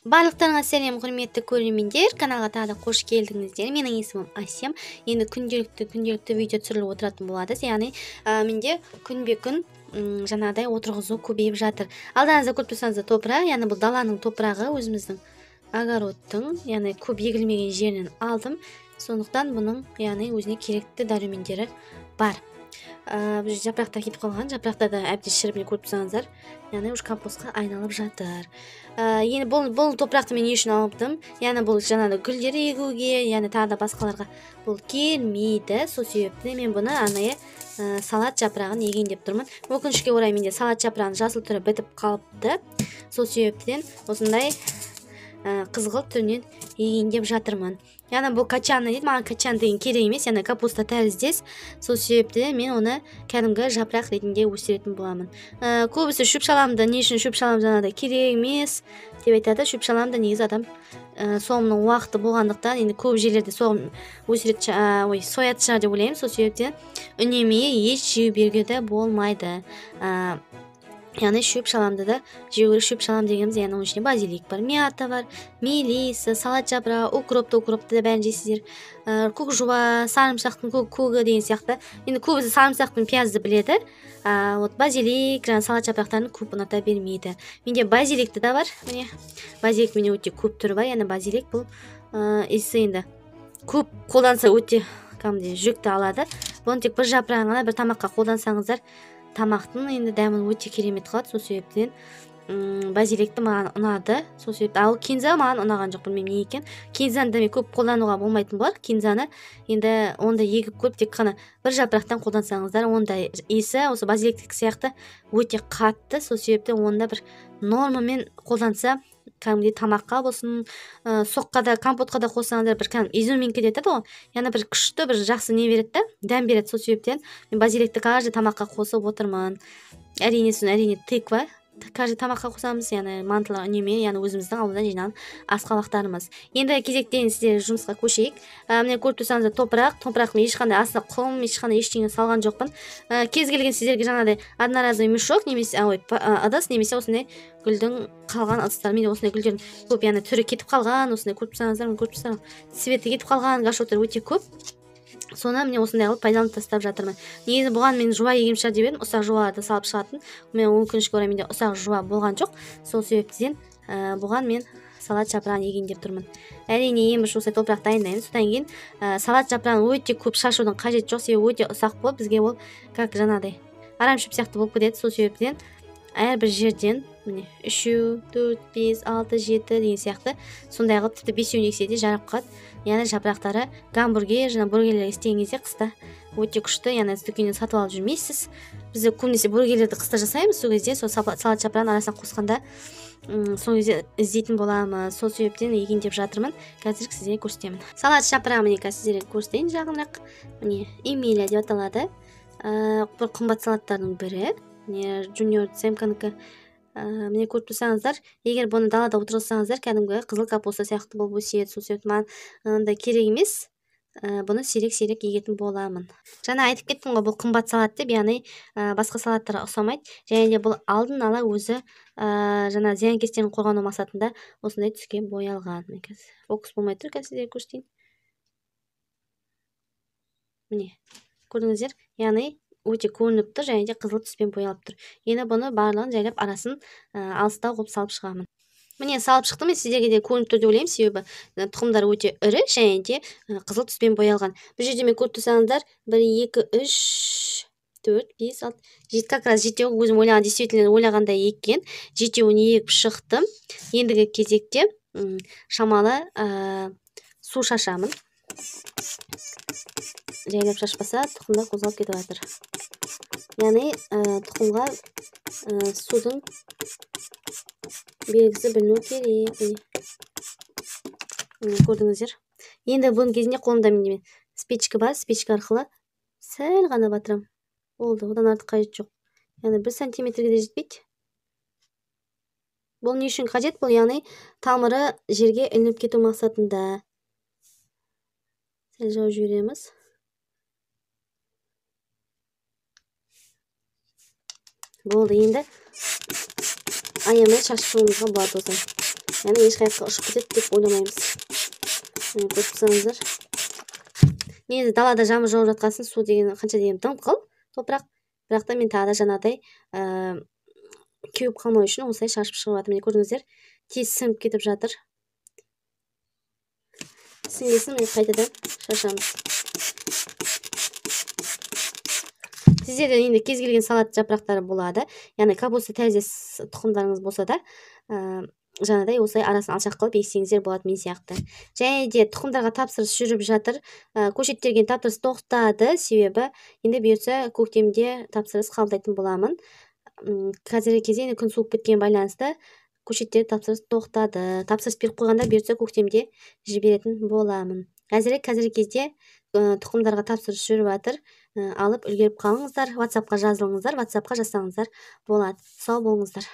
Барлықтарыңа сәлем, құрметті көрермендер, каналға тағы да қош келдіңіздер. Менің есімім Асем. Енді күнделікті видео түсіріліп отыратын болады. Яғни менде күнбе-күн жаңағыдай отырғызу көбейіп жатыр. Алдарыңызда көріп тұрсаңыздар топырақ, яғни бұл даланың топырағы, өзіміздің огородтың, яғни көп егілмеген жерінен алдым. Сондықтан бұның, яғни өзіне керекті дәрумендері бар. Жапырақтар кетіп қалған, жапырақтар да әбден шіріп, көріп тұрсаңыздар, яғни уж компостқа айналып жатыр. Енді бұл топырақты мен не үшін алдым? Яғни бұл жаңағы гүлдер егуге, яғни тағы да басқаларға бұл келмейді. Сол себепті мен бұны арнайы салат жапырағын егейін деп тұрмын. Өкінішке орай менде салат жапырағының жасыл түрі бітіп қалыпты. Сол себептен осындай қызғылт түрінен егейін деп жатырмын. Яғни бұл качаны дейді, маған качан деген керек емес, яғни капуста тәріздес. Сол себептен мен оны кәдімгі жапырақ ретінде өсіретін боламын. Көбісі шөп-шаламды, не үшін шөп-шалам жаңағыдай керек емес деп айтады. Шөп-шаламды негізі адам соғымның уақыты болғандықтан енді көп жерлерде соғым өсіреді, ой, сояды шығар деп ойлаймын. Сол себептен үнемі еш жеу беруге де болмайды. Яғни шөп-шаламды да жеу керек. Шөп-шалам дегеніміз, яғни оның ішінде базилик бар, мята бар, мелиса, салат жапырағы, укропты да бәрін жейсіздер. Көк жуа, сарымсақтың көгі деген сияқты. Енді көбісі сарымсақ пен пиязды біледі. Вот базилик, жаңа салат жапырақтарын көп ұната бермейді. Менде базиликті да бар. Міне, базилик менде өте көп түрі бар. Яғни базилик бұл иісі енді көп қолданса өте кәдімгідей жүкті алады. Бұны тек бір жапырағын ғана бір тамаққа қолдансаңыздар, тамақтың енді дәмін өте керемет қылады. Сол себептен базиликті маған ұнады. Сол себепті, ал кинза маған ұнаған жоқ, білмеймін не екен. Кинзаны да мен көп қолдануға болмайтын болар. Кинзаны енді онда егіп көріп, тек қана бір жапырақтан қолдансаңыздар, онда иісі осы базиликтікі сияқты өте қатты. Сол себептен онда бір нормамен қолданса, кәдімгідей тамаққа болсын, соққа да, компотқа да қоссаңыздар, бір кәдімгі изюминка деп айтады ғой, яғни бір күшті, бір жақсы не береді да, дәм береді. Сол себептен мен базиликті каждый тамаққа қосып отырмын. Әрине, сосын әрине тыква каждый тамаққа қосамыз, яғни мантылар үнемі, яғни өзіміздің ауылдан жинаған асқабақтарымыз. Енді кезектен сіздер жұмысқа көшейік. Міне көріп тұрсаңыздар топырақ, топырақтың ешқандай астына құм, ешқандай ештеңе салған жоқпын. Кез келген сіздерге жаңағыдай одноразовый мешок немесе, ой, ыдыс немесе осындай гүлдің қалған ыдыстар. Менде осындай гүлдердің көп, яғни түрі кетіп қалған, осындай көріп тұрсаңыздар, міне көріп тұрсаңыздар, цветі кетіп қалған горшоктар өте көп. Соны міне осындай қылып пайдаланып тастап жатырмын. Негізі бұған мен жуа егемін шығар деп едім, ұсақ жуаларды салып шығатын. Мен өкінішке орай менде ұсақ жуа болған жоқ. Сол себептен бұған мен салат жапырағын егейін деп тұрмын. Әрине, ең бірінші осылай топырақ дайындаймыз. Содан кейін салат жапырағын өте көп шашудың қажеті жоқ, себебі өте ұсақ болып бізге ол как жаңағыдай арам шөп сияқты болып кетеді. Сол себептен әрбір жерден міне 3, 4, 5, 6, 7 деген сияқты сондай қылып тіпті 5-еуін ексе де жарап қалады. Яғни жапырақтары гамбургер, жаңа бургерлер істеген кезде қыста өте күшті, яғни дүкеннен сатып алып жүрмейсіз. Біз көбінесе бургерлерді қыста жасаймыз, сол кезде сол салат жапырағын арасына қосқанда, сол кезде іздейтін боламыз. Сол себептен егейін деп жатырмын. Қазір сіздерге көрсетемін. Салат жапырағы міне қазір сіздерге көрсетейін жақынырақ. Міне Эмилия деп аталады. Бір қымбат салаттардың бірі. Міне Junior Семканікі. Міне көріп тұрсаңыздар, егер бұны далада отырғызсаңыздар, кәдімгі қызыл капуста сияқты болып өседі. Сол себепті маған ондай керек емес. Бұны сирек-сирек егетін боламын. Жаңа айтып кеттім ғой, бұл қымбат салат деп, яғни басқа салаттарға ұқсамайды. Және де бұл алдын ала өзі жаңа зиянкестерден қорғану мақсатында осындай түске боялған. Міне қазір фокус болмай тұр, қазір сіздерге көрсетейін. Міне көрдіңіздер, яғни өте көрініп тұр және де қызыл түспен боялып тұр. Енді бұны барлығын жайлап арасын алыстау қылып салып шығамын. Міне салып шықтым, мен сіздерге де көрініп тұр деп ойлаймын, себебі тұқымдар өте ірі және де қызыл түспен боялған. Бұл жерде мен көріп тұрсаңыздар, 1, 2, 3, 4, 5, 6, 7, как раз жетеуі өзім ойлаған, действительно ойлағандай екен. Жетеуін егіп шықтым. Ендігі кезекте шамалы су шашамын. Жайлап шашпаса тұқымдар қозғалып кетіп жатыр. Яғни тұқымға судың белгісі біліну керек. Міне, көрдіңіздер. Енді бұның кезінде қолымда менде спичка бар, спичка арқылы сәл ғана батырамын. Болды, одан артық қажет жоқ. Яғни 1 сантиметрге де жетпейді. Бұл не үшін қажет? Бұл яғни тамыры жерге ілініп кету мақсатында. Сәл жауып жібереміз. Болды, енді аямай шашып шығуымызға болады осылай. Яғни ешқай жаққа ұшып кетеді деп ойламаймыз. Міне, көріп тұрсаңыздар. Негізі далада жаңбыр жауып жатқасын су деген қанша деген дымқыл топырақ. Бірақ та мен тағы да жаңағыдай кеуіп қалмау үшін осылай шашып шығып жатырмын. Міне, көрдіңіздер, тез сіңіп кетіп жатыр. Сіңгесін міне қайтадан шашамыз. Сіздерде енді кез келген салат жапырақтары болады. Яғни капуста тәріздес тұқымдарыңыз болса да, жаңағыдай осылай арасын алшақ қылып ексеңіздер болады мен сияқты. Және де тұқымдарға тапсырыс жүріп жатыр. Көшеттерге тапсырыс тоқтады, себебі енді бұйыртса көктемде тапсырыс қабылдайтын боламын. Қазіргі кезде енді күн суып кеткен байланысты көшеттерге тапсырыс тоқтады. Тапсырыс беріп қойғанда бұйыртса көктемде жіберетін боламын. Қазіргі кезде тұқымдарға тапсырыс жүріп жатыр. Алып үлгеріп қалыңыздар, WhatsApp-қа жазылыңыздар, WhatsApp-қа жазсаңыздар болады. Сау болыңыздар.